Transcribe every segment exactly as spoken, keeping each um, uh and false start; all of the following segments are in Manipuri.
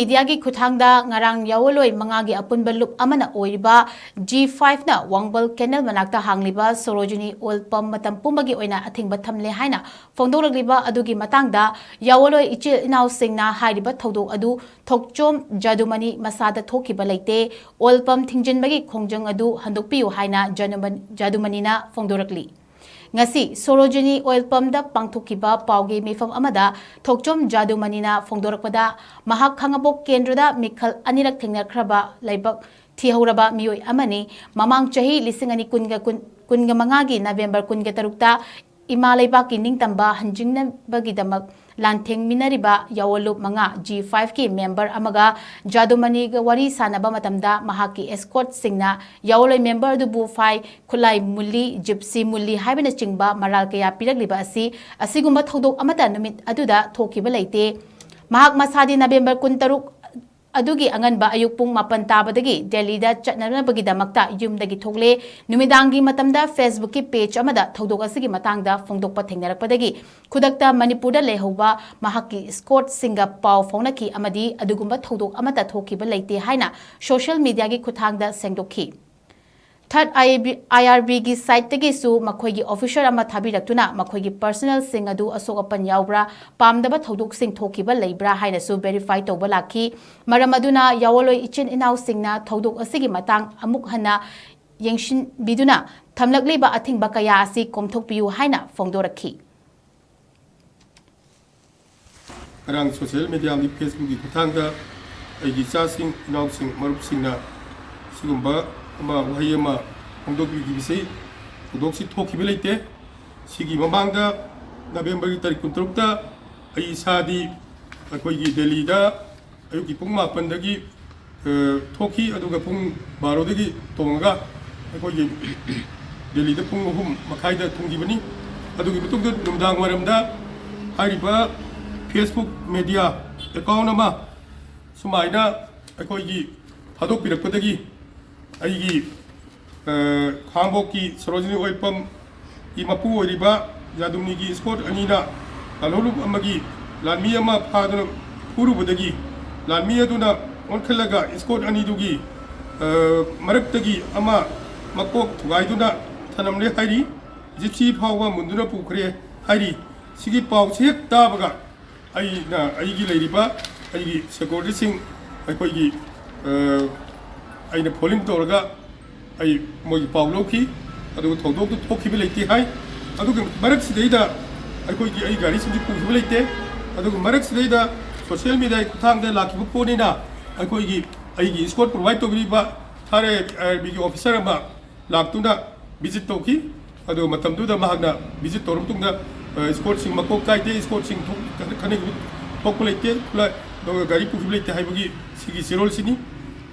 ꯃꯤꯗꯤꯌꯥꯒꯤ ꯈꯨꯠꯊꯥꯡꯗ ꯉꯔꯥꯡ ꯌꯥꯋꯣꯂꯣꯏ ꯃꯉꯥꯒꯤ ꯑꯄꯨꯟꯕ ꯂꯨꯞ ꯑꯃꯅ ꯑꯣꯏꯔꯤꯕ ꯖꯤ ꯐꯥꯏꯚꯅ ꯋꯥꯡꯕꯜ ꯀꯦꯅꯦꯜ ꯃꯅꯥꯛꯇ ꯍꯥꯡꯂꯤꯕ ꯁꯣꯔꯣꯖꯤꯅꯤ ꯑꯣꯏꯜ ꯄꯝ ꯃꯇꯝ ꯄꯨꯝꯕꯒꯤ ꯑꯣꯏꯅ ꯑꯊꯤꯡꯕ ꯊꯝꯂꯦ ꯍꯥꯏꯅ ꯐꯣꯡꯗꯣꯔꯛꯂꯤꯕ ꯑꯗꯨꯒꯤ ꯃꯇꯥꯡꯗ ꯌꯥꯋꯣꯂꯣꯏ ꯏꯆꯤꯜ ꯏꯅꯥꯎꯁꯤꯡꯅ ꯍꯥꯏꯔꯤꯕ ꯊꯧꯗꯣꯛ ꯑꯗꯨ ꯊꯣꯛꯆꯣꯝ ꯖꯥꯗꯨꯃꯅꯤ ꯃꯁꯥꯗ ꯊꯣꯛꯈꯤꯕ ꯂꯩꯇꯦ, ꯑꯣꯏꯜ ꯄꯝ ꯊꯤꯡꯖꯤꯟꯕꯒꯤ ꯈꯣꯡꯖꯪ ꯑꯗꯨ ꯍꯟꯗꯣꯛꯄꯤꯌꯨ ꯍꯥꯏꯅ ꯖꯥꯗꯨꯃꯅꯤꯅ ꯐꯣꯡꯗꯣꯔꯛꯂꯤ꯫ ꯉꯁꯤ ꯁꯣꯔꯣꯖꯤꯅꯤ ꯑꯣꯏꯜ ꯄꯝꯗ ꯄꯥꯡꯊꯣꯛꯈꯤꯕ ꯄꯥꯎꯒꯤ ꯃꯤꯐꯝ ꯑꯃꯗ ꯊꯣꯛꯆꯣꯝ ꯖꯥꯗꯨꯃꯅꯤꯅ ꯐꯣꯡꯗꯣꯔꯛꯄꯗ, ꯃꯍꯥꯛ ꯈꯥꯉꯕꯣꯛ ꯀꯦꯟꯗ꯭ꯔꯗ ꯃꯤꯈꯜ ꯑꯅꯤꯔꯛ ꯊꯦꯡꯅꯈ꯭ꯔꯕ ꯂꯥꯏꯕꯛ ꯊꯤꯍꯧꯔꯕ ꯃꯤꯑꯣꯏ ꯑꯃꯅꯤ꯫ ꯃꯃꯥꯡ ꯆꯍꯤ ꯂꯤꯁꯤꯡ ꯑꯅꯤ ꯀꯨꯟꯒ ꯀꯨꯟ, ꯀꯨꯟꯒ ꯃꯉꯥꯒꯤ ꯅꯕꯦꯝꯕꯔ ꯀꯨꯟꯒ ꯇꯔꯨꯛꯇ ꯏꯃꯥ ꯂꯩꯕꯥꯛꯀꯤ ꯅꯤꯡꯇꯝꯕ ꯍꯟꯖꯤꯟꯅꯕꯒꯤꯗꯃꯛ ꯂꯥꯟꯊꯦꯡꯃꯤꯟꯅꯔꯤꯕ ꯌꯥꯋꯣꯂꯨꯞ ꯃꯉꯥ ꯖꯤ ꯐꯥꯏꯚꯀꯤ ꯃꯦꯝꯕꯔ ꯑꯃꯒ ꯖꯥꯗꯨꯃꯅꯤꯒ ꯋꯥꯔꯤ ꯁꯥꯟꯅꯕ ꯃꯇꯝꯗ ꯃꯍꯥꯛꯀꯤ ꯑꯦꯁꯀꯣꯔꯠꯁꯤꯡꯅ ꯌꯥꯋꯣꯂꯣꯏ ꯃꯦꯝꯕꯔ ꯑꯗꯨꯕꯨ ꯐꯥꯏ, ꯈꯨꯠꯂꯥꯏ ꯃꯨꯜꯂꯤ, ꯖꯤꯞꯁꯤ ꯃꯨꯜꯂꯤ ꯍꯥꯏꯕꯅꯆꯤꯡꯕ ꯃꯔꯥꯜ ꯀꯌꯥ ꯄꯤꯔꯛꯂꯤꯕ ꯑꯁꯤ ꯑꯁꯤꯒꯨꯝꯕ ꯊꯧꯗꯣꯛ ꯑꯃꯠꯇ ꯅꯨꯃꯤꯠ ꯑꯗꯨꯗ ꯊꯣꯛꯈꯤꯕ ꯂꯩꯇꯦ꯫ ꯃꯍꯥꯛ ꯃꯁꯥꯗꯤ ꯅꯕꯦꯝꯕꯔ ꯀꯨꯟꯇꯔꯨꯛ ꯑꯗꯨꯒꯤ ꯑꯉꯟꯕ ꯑꯌꯨꯛ ꯄꯨꯡ ꯃꯥꯄꯟ ꯇꯥꯕꯗꯒꯤ ꯗꯦꯜꯂꯤꯗ ꯆꯠꯅꯅꯕꯒꯤꯗꯃꯛꯇ ꯌꯨꯝꯗꯒꯤ ꯊꯣꯛꯂꯦ꯫ ꯅꯨꯃꯤꯗꯥꯡꯒꯤ ꯃꯇꯝꯗ Facebookꯀꯤ page ꯑꯃꯗ ꯊꯧꯗꯣꯛ ꯑꯁꯤꯒꯤ ꯃꯇꯥꯡꯗ ꯐꯣꯡꯗꯣꯛꯄ ꯊꯦꯡꯅꯔꯛꯄꯗꯒꯤ ꯈꯨꯗꯛꯇ ꯃꯅꯤꯄꯨꯔꯗ ꯂꯩꯍꯧꯕ ꯃꯍꯥꯛꯀꯤ escortꯁꯤꯡꯒ ꯄꯥꯎ ꯐꯥꯎꯅꯈꯤ ꯑꯃꯗꯤ ꯑꯗꯨꯒꯨꯝꯕ ꯊꯧꯗꯣꯛ ꯑꯃꯠꯇ ꯊꯣꯛꯈꯤꯕ ꯂꯩꯇꯦ ꯍꯥꯏꯅ social mediaꯒꯤ ꯈꯨꯠꯊꯥꯡꯗ ꯁꯦꯡꯗꯣꯛꯈꯤ꯫ Third IRBꯒꯤ siteꯇꯒꯤꯁꯨ ꯃꯈꯣꯏꯒꯤ officer ꯑꯃ ꯊꯥꯕꯤꯔꯛꯇꯨꯅ ꯃꯈꯣꯏꯒꯤ personnelꯁꯤꯡ ꯑꯗꯨ ꯑꯁꯣꯛ ꯑꯄꯟ ꯌꯥꯎꯕ꯭ꯔꯥ, ꯄꯥꯝꯗꯕ ꯊꯧꯗꯣꯛꯁꯤꯡ ꯊꯣꯛꯈꯤꯕ ꯂꯩꯕ꯭ꯔꯥ ꯍꯥꯏꯅꯁꯨ verify ꯇꯧꯕ ꯂꯥꯛꯈꯤ꯫ ꯃꯔꯝ ꯑꯗꯨꯅ ꯌꯥꯋꯣꯂꯣꯏ ꯏꯆꯤꯟ ꯏꯅꯥꯎꯁꯤꯡꯅ ꯊꯧꯗꯣꯛ ꯑꯁꯤꯒꯤ ꯃꯇꯥꯡ ꯑꯃꯨꯛ ꯍꯟꯅ ꯌꯦꯡꯁꯤꯟꯕꯤꯗꯨꯅ ꯊꯝꯂꯛꯂꯤꯕ ꯑꯊꯤꯡꯕ ꯀꯌꯥ ꯑꯁꯤ ꯀꯣꯝꯊꯣꯛꯄꯤꯌꯨ ꯍꯥꯏꯅ ꯐꯣꯡꯗꯣꯔꯛꯈꯤ꯫ ꯉꯔꯥꯡ social mediaꯒꯤ Facebookꯀꯤ ꯈꯨꯠꯊꯥꯡꯗ ꯑꯩꯒꯤ ꯏꯆꯥꯁꯤꯡ, ꯏꯅꯥꯎꯁꯤꯡ, ꯃꯔꯨꯞꯁꯤꯡꯅ ꯁꯤꯒꯨꯝꯕ ꯑꯃ, ꯋꯥꯍꯩ ꯑꯃ ꯐꯣꯡꯗꯣꯛꯄꯤꯈꯤꯕꯁꯤ, ꯊꯧꯗꯣꯛꯁꯤ ꯊꯣꯛꯈꯤꯕ ꯂꯩꯇꯦ꯫ ꯁꯤꯒꯤ ꯃꯃꯥꯡꯗ Novemberꯒꯤ ꯇꯥꯔꯤꯛ ꯀꯨꯟꯇꯔꯨꯛꯇ ꯑꯩ ꯏꯁꯥꯗꯤ ꯑꯩꯈꯣꯏꯒꯤ ꯗꯦꯜꯂꯤꯗ ꯑꯌꯨꯛꯀꯤ ꯄꯨꯡ ꯃꯥꯄꯟꯗꯒꯤ, ꯑ, ꯊꯣꯛꯈꯤ, ꯑꯗꯨꯒ ꯄꯨꯡ ꯕꯥꯔꯣꯗꯒꯤ ꯇꯣꯡꯉꯒ ꯑꯩꯈꯣꯏꯒꯤ ꯗꯦꯜꯂꯤꯗ ꯄꯨꯡ ꯑꯍꯨꯝ ꯃꯈꯥꯏꯗ ꯊꯨꯡꯈꯤꯕꯅꯤ꯫ ꯑꯗꯨꯒꯤ ꯃꯇꯨꯡꯗ ꯅꯨꯃꯤꯗꯥꯡ ꯋꯥꯏꯔꯝꯗ ꯍꯥꯏꯔꯤꯕ Facebook media account ꯑꯃ ꯁꯨꯃꯥꯏꯅ ꯑꯩꯈꯣꯏꯒꯤ ꯊꯥꯗꯣꯛꯄꯤꯔꯛꯄꯗꯒꯤ ꯑꯩꯒꯤ, ꯑ, ꯈꯥꯡꯕꯣꯛꯀꯤ ꯁꯣꯔꯣꯖꯤꯅꯤ ꯑꯣꯏꯜ ꯄꯝꯒꯤ ꯃꯄꯨ ꯑꯣꯏꯔꯤꯕ ꯖꯥꯗꯨꯃꯅꯤꯒꯤ escort ꯑꯅꯤꯅ ꯂꯥꯜꯍꯧꯂꯨꯞ ꯑꯃꯒꯤ ꯂꯥꯟꯃꯤ ꯑꯃ ꯐꯥꯗꯨꯅ ꯐꯨꯔꯨꯕꯗꯒꯤ ꯂꯥꯟꯃꯤ ꯑꯗꯨꯅ ꯑꯣꯟꯈꯠꯂꯒ ꯏꯁꯀꯣꯠ ꯑꯅꯤꯗꯨꯒꯤ, ꯑ, ꯃꯔꯛꯇꯒꯤ ꯑꯃ ꯃꯀꯣꯛ ꯊꯨꯒꯥꯏꯗꯨꯅ ꯊꯅꯝꯂꯦ ꯍꯥꯏꯔꯤ꯫ ꯖꯤꯞꯁꯤ ꯐꯥꯎꯕ ꯃꯨꯟꯗꯨꯅ ꯄꯨꯈ꯭ꯔꯦ ꯍꯥꯏꯔꯤ꯫ ꯁꯤꯒꯤ ꯄꯥꯎꯁꯤ ꯍꯦꯛ ꯇꯥꯕꯒ ꯑꯩꯅ, ꯑꯩꯒꯤ ꯂꯩꯔꯤꯕ ꯑꯩꯒꯤ ꯁꯦꯀ꯭ꯌꯨꯔꯤꯇꯤꯁꯤꯡ, ꯑꯩꯈꯣꯏꯒꯤ, ꯑ, ꯑꯩꯅ ꯐꯣꯟ ꯇꯧꯔꯒ ꯑꯩ ꯃꯣꯏꯒꯤ ꯄꯥꯎ ꯂꯧꯈꯤ꯫ ꯑꯗꯨꯒ ꯊꯧꯗꯣꯛꯇꯨ ꯊꯣꯛꯈꯤꯕ ꯂꯩꯇꯦ ꯍꯥꯏ꯫ ꯑꯗꯨꯒ ꯃꯔꯛꯁꯤꯗꯩꯗ ꯑꯩꯈꯣꯏꯒꯤ, ꯑꯩ ꯒꯥꯔꯤꯁꯤꯡꯁꯤ ꯄꯨꯈꯤꯕ ꯂꯩꯇꯦ꯫ ꯑꯗꯨꯒ ꯃꯔꯛꯁꯤꯗꯩꯗ ꯁꯣꯁꯤꯌꯦꯜ ꯃꯦꯗꯤꯌꯥꯒꯤ ꯈꯨꯠꯊꯥꯡꯗ ꯂꯥꯛꯈꯤꯕ ꯄꯣꯠꯅꯤꯅ ꯑꯩꯈꯣꯏꯒꯤ, ꯑꯩꯒꯤ ꯏꯁꯀꯣꯠ ꯄ꯭ꯔꯣꯚꯥꯏꯠ ꯇꯧꯕꯤꯔꯤꯕ ꯊꯥꯔ ꯑꯥꯔꯃꯤꯒꯤ ꯑꯣꯐꯤꯁꯥꯔ ꯑꯃ ꯂꯥꯛꯇꯨꯅ ꯚꯤꯖꯤꯠ ꯇꯧꯈꯤ꯫ ꯑꯗꯨ ꯃꯇꯝꯗꯨꯗ ꯃꯍꯥꯛꯅ ꯚꯤꯖꯤꯠ ꯇꯧꯔꯕ ꯃꯇꯨꯡꯗ, ꯑ, ꯏꯁꯀꯣꯠꯁꯤꯡ ꯃꯀꯣꯛ ꯀꯥꯏꯗꯦ, ꯏꯁꯀꯣꯠꯁꯤꯡ ꯊꯣꯛ-, ꯈꯠꯅꯈꯤꯕ ꯊꯣꯛꯄ ꯂꯩꯇꯦ, ꯈꯨꯠꯂꯥꯏ, ꯑꯗꯨꯒ ꯒꯥꯔꯤ ꯄꯨꯈꯤꯕ ꯂꯩꯇꯦ ꯍꯥꯏꯕꯒꯤ ꯁꯤꯒꯤ ꯆꯦꯔꯣꯜꯁꯤꯅꯤ꯫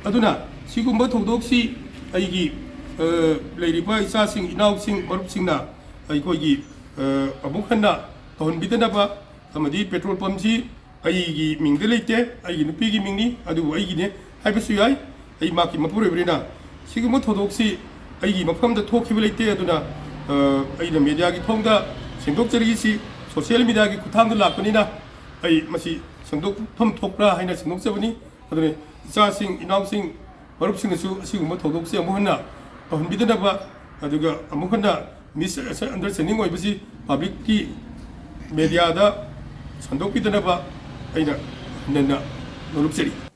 ꯑꯗꯨꯅ ꯁꯤꯒꯨꯝꯕ ꯊꯧꯗꯣꯛꯁꯤ ꯑꯩꯒꯤ, ꯑ, ꯂꯩꯔꯤꯕ ꯏꯆꯥꯁꯤꯡ, ꯏꯅꯥꯎꯁꯤꯡ, ꯃꯔꯨꯞꯁꯤꯡꯅ ꯑꯩꯈꯣꯏꯒꯤ, ꯑ, ꯑꯃꯨꯛ ꯍꯟꯅ ꯇꯧꯍꯟꯕꯤꯗꯅꯕ ꯑꯃꯗꯤ ꯄꯦꯇ꯭ꯔꯣꯜ ꯄꯝꯁꯤ ꯑꯩꯒꯤ ꯃꯤꯡꯗ ꯂꯩꯇꯦ, ꯑꯩꯒꯤ ꯅꯨꯄꯤꯒꯤ ꯃꯤꯡꯅꯤ, ꯑꯗꯨꯕꯨ ꯑꯩꯒꯤꯅꯦ ꯍꯥꯏꯕꯁꯨ ꯌꯥꯏ꯫ ꯑꯩ ꯃꯍꯥꯛꯀꯤ ꯃꯄꯨꯔꯣꯏꯕꯅꯤꯅ ꯁꯤꯒꯨꯝꯕ ꯊꯧꯗꯣꯛꯁꯤ ꯑꯩꯒꯤ ꯃꯐꯝꯗ ꯊꯣꯛꯈꯤꯕ ꯂꯩꯇꯦ꯫ ꯑꯗꯨꯅ, ꯑ, ꯑꯩꯅ ꯃꯦꯗꯤꯌꯥꯒꯤ ꯊꯣꯡꯗ ꯁꯦꯡꯗꯣꯛꯆꯔꯤꯁꯤ ꯁꯣꯁꯤꯌꯦꯜ ꯃꯦꯗꯤꯌꯥꯒꯤ ꯈꯨꯠꯊꯥꯡꯗ ꯂꯥꯛꯄꯅꯤꯅ ꯑꯩ ꯃꯁꯤ ꯁꯦꯡꯗꯣꯛꯐꯝ ꯊꯣꯛꯄ꯭ꯔꯥ ꯍꯥꯏꯅ ꯁꯦꯡꯗꯣꯛꯆꯕꯅꯤ꯫ ꯑꯗꯨꯅ ꯏꯆꯥꯁꯤꯡ, ꯏꯅꯥꯎꯁꯤꯡ, ꯃꯔꯨꯞꯁꯤꯡꯅꯁꯨ ꯑꯁꯤꯒꯨꯝꯕ ꯊꯧꯗꯣꯛꯁꯦ ꯑꯃꯨꯛ ꯍꯟꯅ ꯇꯧꯍꯟꯕꯤꯗꯅꯕ, ꯑꯗꯨꯒ ꯑꯃꯨꯛ ꯍꯟꯅ ꯃꯤꯁꯑꯟꯗꯔꯁ꯭ꯇꯦꯟꯗꯤꯡ ꯑꯣꯏꯕꯁꯤ ꯄꯕ꯭ꯂꯤꯛꯀꯤ ꯃꯦꯗꯤꯌꯥꯗ ꯁꯟꯗꯣꯛꯄꯤꯗꯅꯕ ꯑꯩꯅ ꯍꯟꯅ ꯍꯟꯅ ꯅꯣꯂꯨꯛꯆꯔꯤ꯫